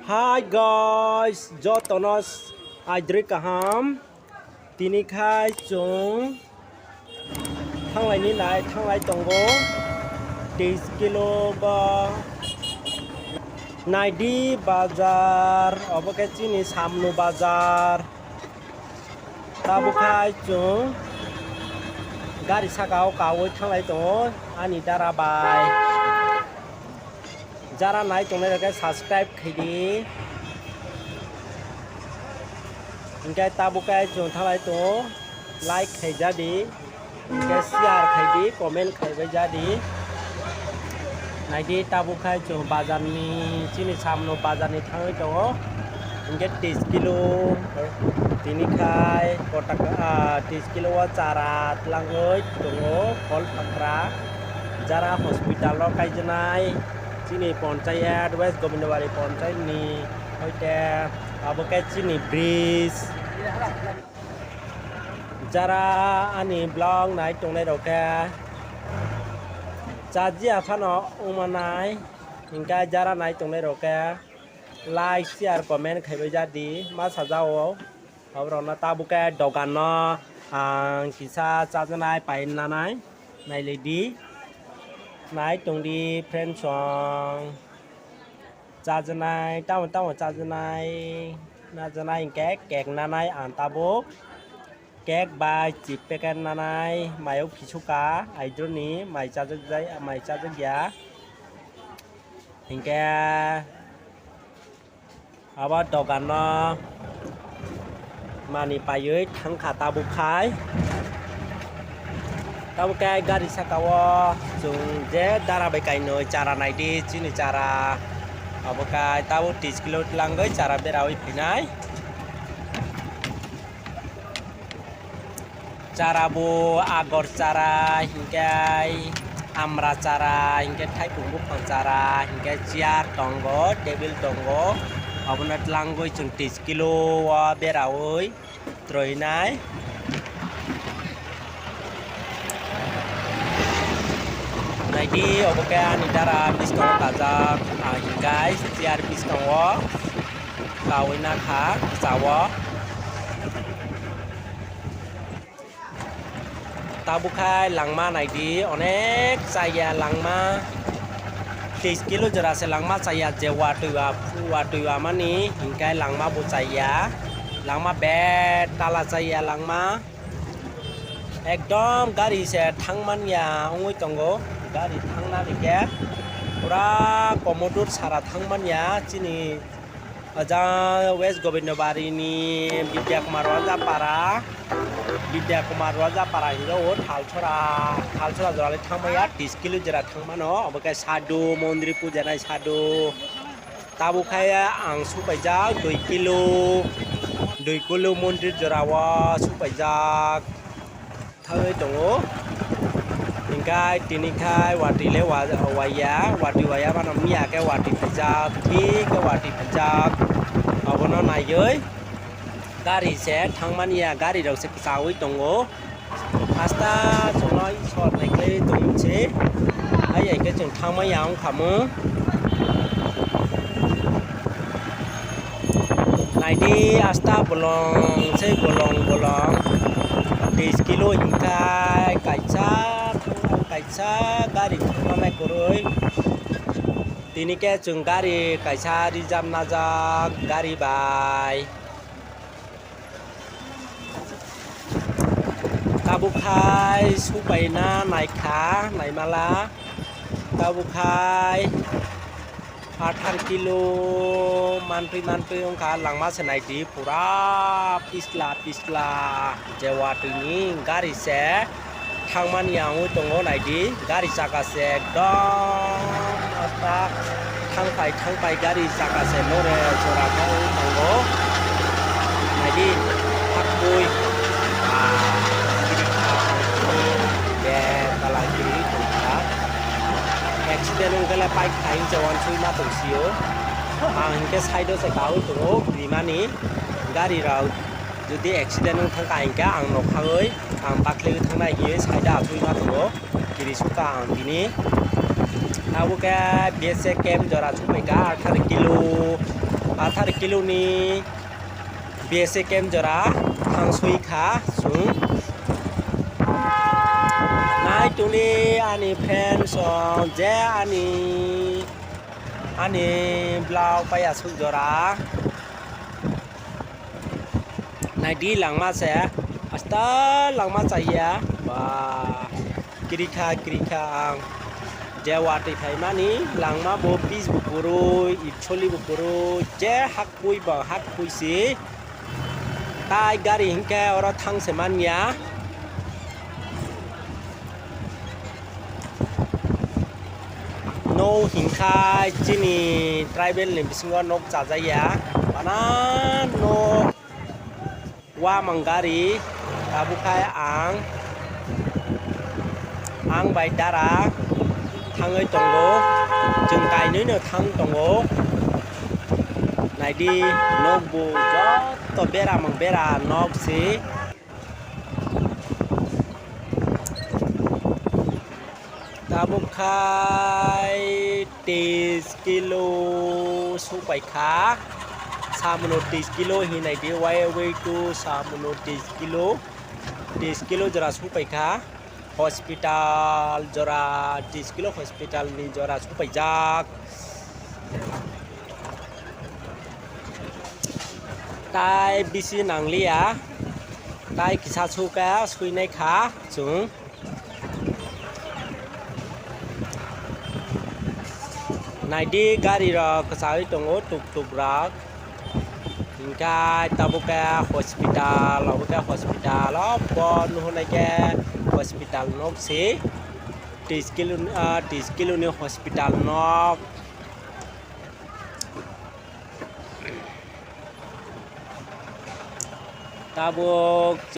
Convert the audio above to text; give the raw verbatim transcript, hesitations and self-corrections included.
Hi guys, jotono s-, aidrwi kaham. Tini khai chwng thanglaini nai thanglai tongo. Teis kilo ba naidi bazar, obo khe chini samno bazar. Tabuk khai chwng gari saka o kaui thanglai tongo ani dara bai. Jara nai tongnai rok khe subscribe khai di. Hinkhe tabuk khe chwng thanglai tongo, like khai ja di. Hinkhe share khai di, comment khai bai ja di. Nai di tabuk khai chwng bazar ni, chini samno bazar ni thangwi tongo. Hinkhe teis kilo tini khai kotaka, ah, teis kilo o chara tlangwi tongo, phol phakra. Jara hospital o kaijaknai chini ponchayat, West Gobindabari ponchayat ni hoite abo khe chini bridge. Jara ani vlog nai tongnai rok khe chajiya phano wngma nai, hinkhe jara nai tongnai rok khe like, share, comment khaibai ja di, ma sajao. Oborokno tabuk khe dogan no ang kisa chajaknai pai nanai, nailai di, nai tong di friends song. Chajaknai, tamo tamo chajaknai, najaknai hinkhe cake nanai ang tabuk. Cake bai chip packet nanai, mayo kisu ka, aidroni mai chajak jai, mai chajak ya. Hinkhe abo dogan no mani paiwi thangkha tabuk khai. Tabuk khe gari saka o chwng je dara bai kainwi chara nai di, chini chara. Abo khe tabuk teis kilo tlangwi chara beraui phinai. Chara bo agor chara, hinkhe amra chara, hinkhe thaipung buphang chara, hinkhe chair tongo, table tongo. Abono tlangwi chwng teis kilo o beraui troinai. Naidi, obo khe ani dara biskango kajak, ah, hinkhe chair biskango kaui nakha, chao. Tabuk khai langma naidi, onek chaya langma. Teis kilo jora se langma chaya, je watwi wa, watwi wa mani, hinkhe langma bo chaya. Langma betala chaya langma. Ekdom gari se thangmanya wngwi tongo. Gari thangnani khe pura Komodur sara thangmanya chini. Ajang West Gobindabari ni Bidya Kumar Rojapara, Bidya Kumar Rojapara hinwi o Thalsora, Thalsora jora le thangmaya, teis kilo jora thangmano, obo khe sadhu, mondri puja nai sadhu. Tabuk khai ang supaijak dui kilo, dui kilo mondir jora o supaijak. Thangwi tongo. Hinkhe tini khai watwi le wa-, waya, watwi waya mano miya khe watwi phaijak, thik khe watwi phaijak. Abono naiwi gari se thangmani ya, gari rok se kwchaui tongo. Hasta chwngno Isor naikhwlaiwi tongmani se. Hai hai khe chwng thangmani ya wngkha mo. Naidi asta bolong, sei bolong bolong. Teis kilo hinkhe kaisa, kaisa gari thangmani kwrwi. Tini khe chwng gari kaisa reserve najak gari bai. Tabuk khai supaina naikha, naimala. Tabuk khai athar kilo mantwi mantwi wngkha, langma se naidi pura pisla pisla je watwi ni gari se. Thangmani ya wngwi tongo, naidi gari chaka se ekdom asta thangpai thangpai gari chaka se more jora khe wngwi tongo. Naidi haktwi, ah, kiri kha, haktwi, be tala kiri tongkha. Accident wngkhe le bike khai se wansugwi ma tongsio. Ang hinkhe side o se kaui tongo, rimani gari rok. Jodi accident wng thangkha hinkhe ang nokhagwi ang bakhliwi thangnai hinwi side o achugwi ma tongo, kiri sukha ang tini. Abo khe B S A camp jora sukphaikha, atharo kilo, Athar kilo ni B S A camp jora thang sui kha chwng. Nai tongdi ani friends rok je ani, ani vlog pai aswk jora. Naidi langma se, asta langma chaya, ba, kirikha, kirikha ang je watwi phaimani langma bo pitch bo kwrwi, itcholi bo kwrwi, je hak pui ba hak pui si, tai gari hinkhe oro thang se manya. No hinkha chini tribal ni bisingo nok chajaya, bana nok. Wamang gari, tabuk khai ang, ang bai dara thangwi tongo, chwng kainwino thang tongo. Naidi, nokbo joto beramang bera nok se. Tabuk khai teis kilo supai kha. Samuno teis kilo hinai di, why way to samuno teis kilo. Teis kilo jora supai kha. Hospital jora, teis kilo hospital ni jora supai jak. Tai bisi nangliya. Tai kisa suka suinai kha chwng. Naidi gari rok kwchagwi tongo, tuk tuk rok. Hinkhe tabuk khe hospital, obo khe hospital, obo nuhunai khe hospital nok se. Teis kilo, ah, teis kilo ni hospital nok. Tabuk.